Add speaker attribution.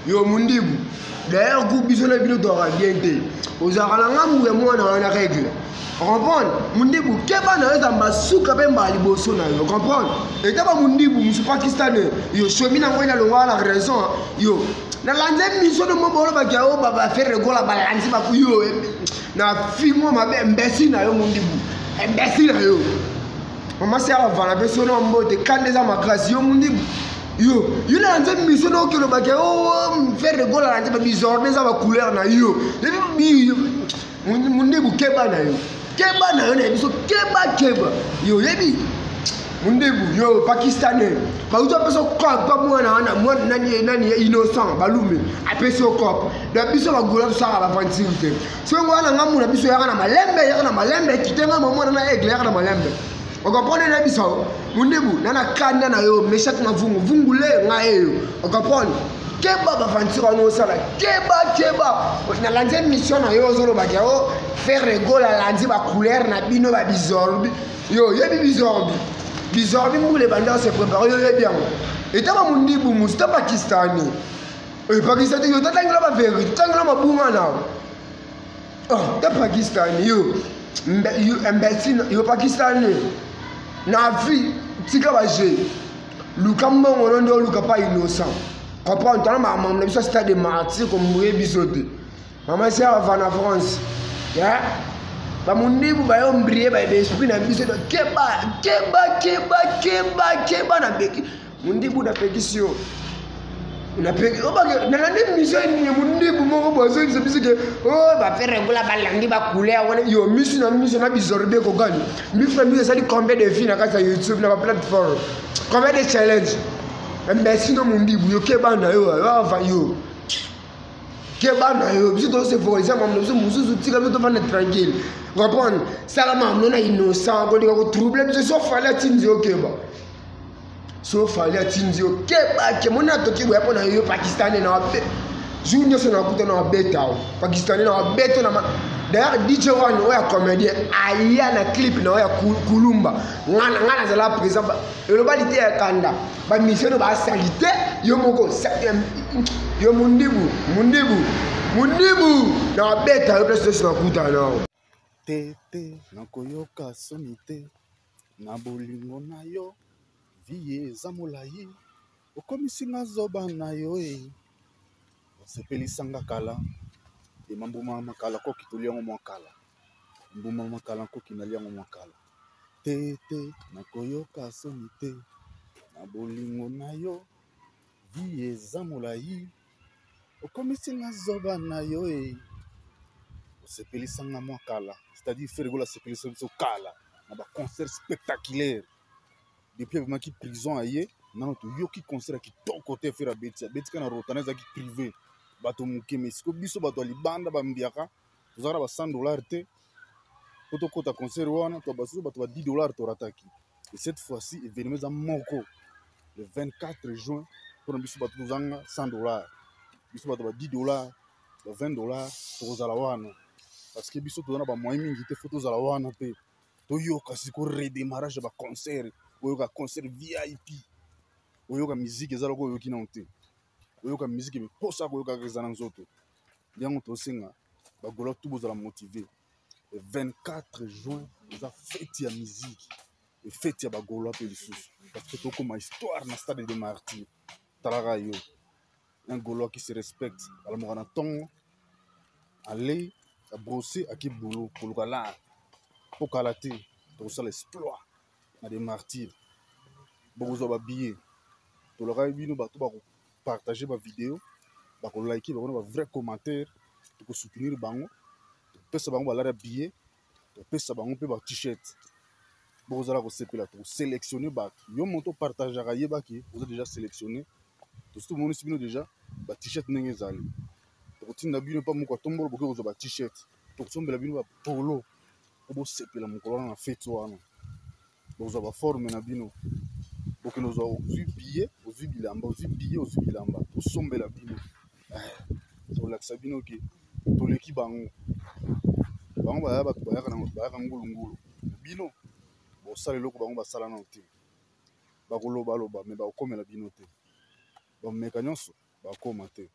Speaker 1: Yo mundibu. D'ailleurs ku biso na bino tozalaka bien te. Ozalaka na ngambu ya mwana wana règle. Comprendre? Mundibu keba na yo eza masuka mpe mbala liboso na yo. Comprendre? Eta ba mundibu musu pakistanais. Yo shomi na ngoi na longwa na raison. Yo nalandi emission no moko olobaki yango bafere gola balandi baku yo na fingo mabe imbécile na yo mundibu imbécile na yo mama sara vana mpe sono mbote kanda eza makasi yo mundibu yo yo na nze mission na okelo bake o oh, ferre gola na nze ba bizorbe eza ba couleur na yo mundibu keba na yo keba na yo na biso keba keba yo oyebi mundibu yo pakistanais bauti apesa cop pa mwana wana mwana nani nani innocent balume apesi yo cop na biso bagola tosaka bavantire te soki wana ngambo na biso yaka na malembe yaka na malembe kite ngambo mwana na aigle yaka na malembe okomprendre na biso mundibu na na kanda na yo meshak mavungu vungule nga eyo okomprendre keba baventure wana osala keba keba nalandi émission na yo ozolobaki yango ferre gola alandi bacouleur na bino babizorbi yo oyebi bizorbi bizorbi mbula ebanda ose prépare yo oyebi yango eta bamundibu musu ta pakistani pakistani yo tatangela baverité tangela mabunga na Oh, ta pakistani yo imbécile yo pakistani na vie tika baje luka mbongo no nde oluka pa innocent comprendre tala makambo na biso stade de martyr komboye biso te mama si ava na france ya bamondibu bayo mbrie baye baesprit na biso keba keba keba keba keba na beki Mundibu napekisi yo nalandi mission nini mundibu moko boye azoyebisa biso ke o oh, baferegola balandi bacouleur wana yo misu na miso na bizorbe ekokani misu na miso esali combien de vie na kati ya youtube na baplateforme combien de challenge mbesi no mundibu yo keba na yo ava yo keba na yo biso tozose focalise makambo na biso mosusu tika biso tofanda tranquille comprendre sala makambo na innocent kolinga kotrouble biso so fali atindi yo keba so fali atindi yo keba ke moni atoki boya mpo na yo pakistanais na wabe jour nyonso nakuta na wabeta o pakistanais na wabeto na d'ailleurs dj wana oyo ya comédien aya na clip na oyo ya kulumba nga nazala présent eloba lite ya kanda bamisio basali te yo moko yo mundibu mundibu mundibu na wabeta yo place nyonso nakuta nao
Speaker 2: te te nakoyoka soni te na bolingo na yo vie eza molai okomisi nga zoba na yo e osepelisa nga kala ema mbuma makala koki tolia yango mwa kala mbuma makala koki nalia yango mwa kala te te nakoyoka soni te na bolingo na yo vie eza molai okomisi nga zoba na yo e osepelisa nga mwa kala c'est-à-dire Ferre Gola asepelisa biso kala na ba concert spectaculaire depuis abimaki prison aye nano toyoki concert ya kitoko te Ferre abeti abeti kaka na rotana ezalaki privé bato moke mais siko biso bato ya libanda bambiaka tozalaka na ba 100 dollar te mpo tokɔta concert wana to basusu bato ba 10 dollar torataki et cette fois-ci événement eza moko le 24 juin mpona biso bato tozanga 100 dollar biso bato ba 10 dollar ba 20 dollar tokozala wana parce que biso toza na bamoyen mingi te fo tozala wana mpe toyoka siko redémarrage ya baconcert oyoka concert vip oyoka musique eza loko oyoki nano te oyoka musique mposa koyoka kaka eza na nzoto yango tosenga bagolo tu bozala motive le 24 juin eza fete ya musique e fete ya bagolois mpe lisusu parce que tokoma histoire na stade de martyr talaka yo un gaulois qui se respecte alamuka na ntongo alei abrosse ake boulot koluka lar mpo kala te tokosala exploit na de martyr bokozwa babillet tolakaki bino bato bakopartage bavideo bakolike bango na bavrai commentaire tokosoutenir bango tokopesa bango balari ya billet topesa bango mpe ba t-shirt bokozala kosepela tokoselectionne bato yo moto opartageaka yebaki oza déjà sélectionne tosi tomonisi bino déjà ba t-shirt ndenge ezali tokotinda bino mpa moko atombolo bokoki kozwa ba t-shirt tokosombela bino bapolo mpo bosepela mokolo wana na feti wana bokozwa baforme na bino bokende ozwa ozwi billet ozwi bilamba ozwi billet ozwi bilamba tosombela bino eh, tolakisa bino ke toleki bango bango baya bato bayaka bayaka ngulungulu bino bosala eloko bango basala nano te bakolobaloba me bakokomela bino te bameka nyonso bakoma te.